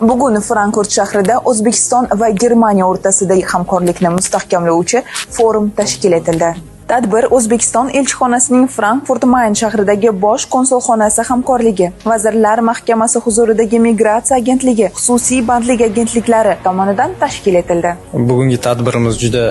Bugun Frankfurt shahrida O'zbekiston va Germaniya o'rtasidagi hamkorlikni mustahkamlovchi forum tashkil etildi. Tadbir O'zbekiston elchixonasining Frankfurt Mayn shahridagi bosh konsulxonasi hamkorligi, Vazirlar Mahkamasi huzuridagi Migratsiya agentligi, xususiy bandlik agentliklari tomonidan tashkil etildi. Bugungi tadbirimiz juda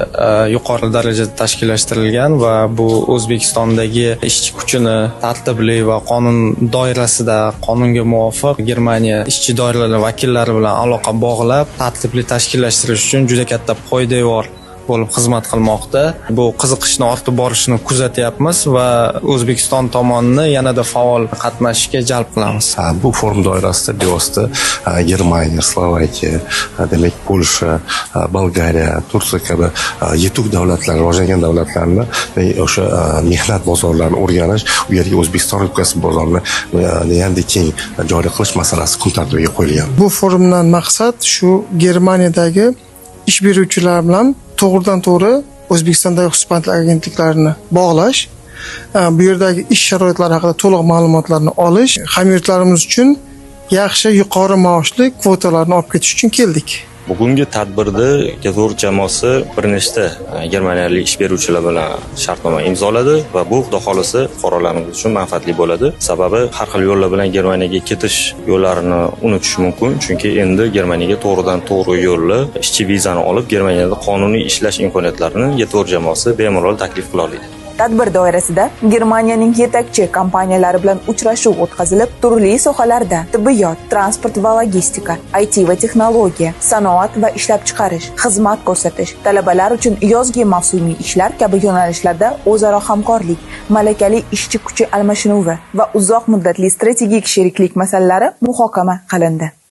yuqori darajada tashkillashtirilgan va bu O'zbekistondagi ishchi kuchini tartibli va qonun doirasida, qonunga muvofiq Germaniya ishchi doiralari vakillari bilan aloqa bog'lab, tartibli tashkillashtirish uchun juda katta poydevor bo'lib xizmat qilmoqda. Bu qiziqishni ortib borishini kuzatyapmiz va O'zbekiston tomonini yanada faol qatnashishga jalb qilamiz. Bu forum doirasida bevosita Germaniya, Slovakiya, demak, Polsha, Bolgariya, Turkiya kabi yetuk davlatlar, rivojlangan davlatlarni o'sha mehnat bozorlarini o'rganish, u yerga O'zbekiston Respublikasi bozorini yanada keng joriy qilish masalasi kun tartibiga qo'yilgan. Bu forumdan maqsad shu Germaniyadagi ish beruvchilar bilan to'g'ridan to'g'ri O'zbekistondagi xususiy bandlik agentliklarini bog'lash, bu yerdagi ish sharoitlari haqida to'liq ma'lumotlarni olish, hamyurtlarimiz uchun yaxshi, yuqori maoshli kvotalarni olib ketish uchun keldik. Bugungi tadbirda Getwork jamoasi bir nechta germaniyalik ish beruvchilar bilan shartnoma imzoladi va bu, xudo xohlasa, fuqarolarimiz uchun manfaatli bo'ladi. Sababi har xil yo'llar bilan Germaniyaga ketish yo'llarini unutish mumkin, chunki endi Germaniyaga to'g'ridan to'g'ri yo'lni, ishchi vizani olib, Germaniyada qonuniy ishlash imkoniyatlarini Getwork jamoasi bemalol taklif qila oladi. Tadbir doirasida Germaniyaning yetakchi kompaniyalari bilan uchrashuv o'tkazilib, turli sohalarda: tibbiyot, transport va logistika, IT va texnologiya, sanoat va ishlab chiqarish, xizmat ko'rsatish, talabalar uchun yozgi mavsumiy ishlar kabi yo'nalishlarda o'zaro hamkorlik, malakali ishchi kuchi almashinuvi va uzoq muddatli strategik sheriklik masalalari muhokama qilindi.